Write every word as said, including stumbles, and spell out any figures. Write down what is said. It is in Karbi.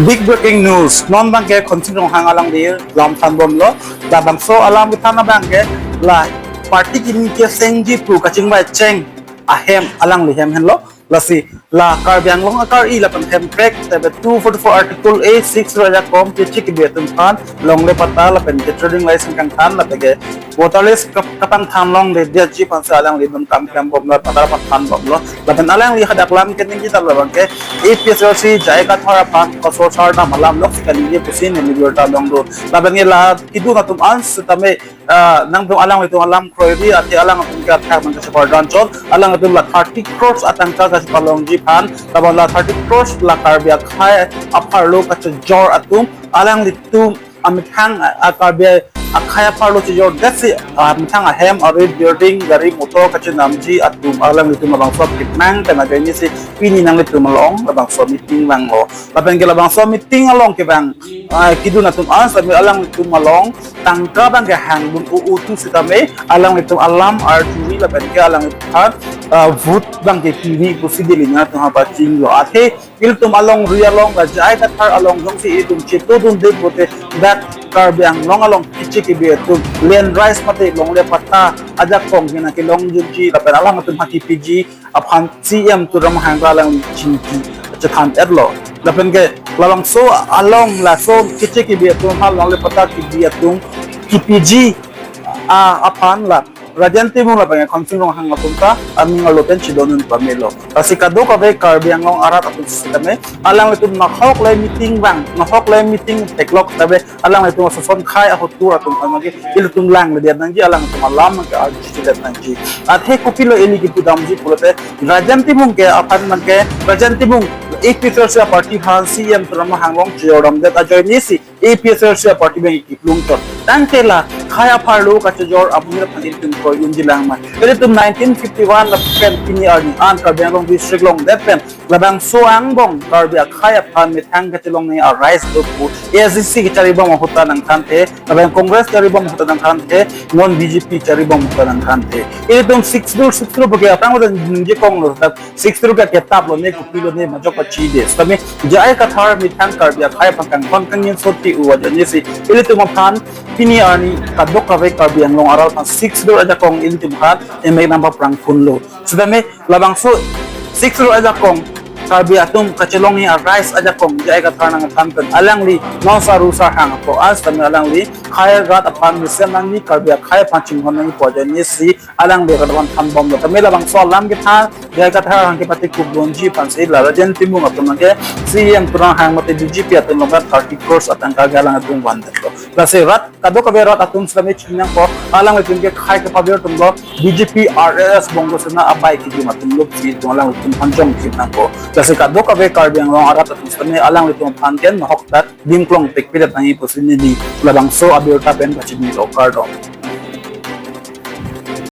Big breaking news. Non abangke Khonsing Ronghang alangli lam thanbomlo. Labangso alam kethan abangke la party kimi kesengji pu kachingvai cheng ahem alangli hem henlo. Lasi la Karbi Anglong akari lapen Hemprek tebe two forty-four Article A six ajakong keche kebi atum aphan longle patta lapen ke trading license kangthan lapen ke voter list kap-, kapangthan longledetji aphansi alangli dun kam klembomlo, patta pathanbomlo. Lapen alangli hadak lam keningje ta labangke A P H L C J I Kathar aphan kosor sar dam alam lok si kaningje pusi neli birta longdun. Lapen ke la kedun atum an setame, ah, nangtum alanglitum alam kroiri ate alanglitum ke athak nang kachepar dan chot, alanglitum la thirty crores atangka kachepalongji aphan, labang la thirty crores la Karbi akhei apharlo kachejor atum, alanglitum amethang a, a Karbi akhei apharlo chejordetsi, ah, amethang ahem ari building gari motor kachenamji atum alanglitum labangso kipnang pen ajoinesi pini nanglitum along labangso meeting vanglo. Lapen ke labangso meeting along kevang, ah, kedun atum an setame alanglitum along tangka abangke hangdun u-u tu setame alanglitum alam arjuri lapen ke alanglitum aphan, ah, vote abangke pivi pusi dili nangtum aphan pachinglo. Athe ilitum alongri along la J I Kathar along jongsi itum chetodunde pote dak Karbi Anglong along keche kebi atum land rights mate longle patta ajakong kena kelongjunji lapen alanglitum aphan kipiji aphan C M Tuliram Ronghang alangli chingki chethan-etlo. Lapen ke labangso along laso keche kebi atum aphan longle patta kebi atum kipiji, ah, aphan la Rajen Timung lapen Khonsing Ronghang atum ta aning arlo pen chedondun pamelo. Lasi kadokave Karbi Anglong arat atum setame alanglitum nahok le meeting vang, nahok le meeting theklok tabe alanglitum asoson khei ahotur atum aphan ke ilitum langledet nangji, alanglitum alam ke arjuchidet nangji. Athe kopilo ili kipudamji pulote Rajen Timung ke aphan abangke Rajen Timung A P H L C party aphan C M Tuliram Ronghang along chejordamdet ajoinesi A P H L C party abang kiplung chot. Tangte la khei apharlo kachejor amonit aphan ilitum kroidunji lang ma. Ilitum nineteen fifty-one lapen pini arni an Karbi Anglong district along det pen labangso angbong Karbi akhei aphan methang kachelong nangji a rights do pu A I C C kacharibom ahut ta nangthanthe, lapen Congress charibom ahut ta nangthanthe, non B J P charibom ahut ta nangthanthe. Ilitum Sixth Schedule, Sixth Schedule puke aphrang pada ningje konglo, ta Sixth Schedule ke ketap lone, kopilone, majok pachide. Setame J I Kathar methang Karbi akhei aphan kanghon kangin soti u ajoinesi ilitum aphan pini arni kadokave Karbi Anglong arat aphan Sixth Schedule ajakong ilitum aphan emek nangpaprang phunlo. Setame labangso Sixth Schedule ajakong Karbi atum kachelong nangji a rights ajakong J I Kathar nangthan pen alangli non Saru Sarhang apo an setame alangli khei rat aphan mesen nangji, Karbi akhei aphan chinghon nangji pu ajoinesi alangli rat aphan thanbomlo. Tame labangso alam kethan J I Kathar abangke pati kupdunji aphansi la Rajen Timung atum abangke C M Tuliram Ronghang mate B J P atum along thirty crores atangka ke alanglitum vandetlo. Lasi rat kadokave rat atum setame chingnangpo, alanglitum ke khei kepabir atumlo, B J P, R S S, Bongo Sena abai kejum atumlo pusi itum alanglitum aphan jong chingnangpo. Lasi kadokave Karbi Anglong arat atum setame alanglitum aphan ke nahok dak dimklong pekpidet nangji pusi neli labangso abirta pen pachinilo, kardom.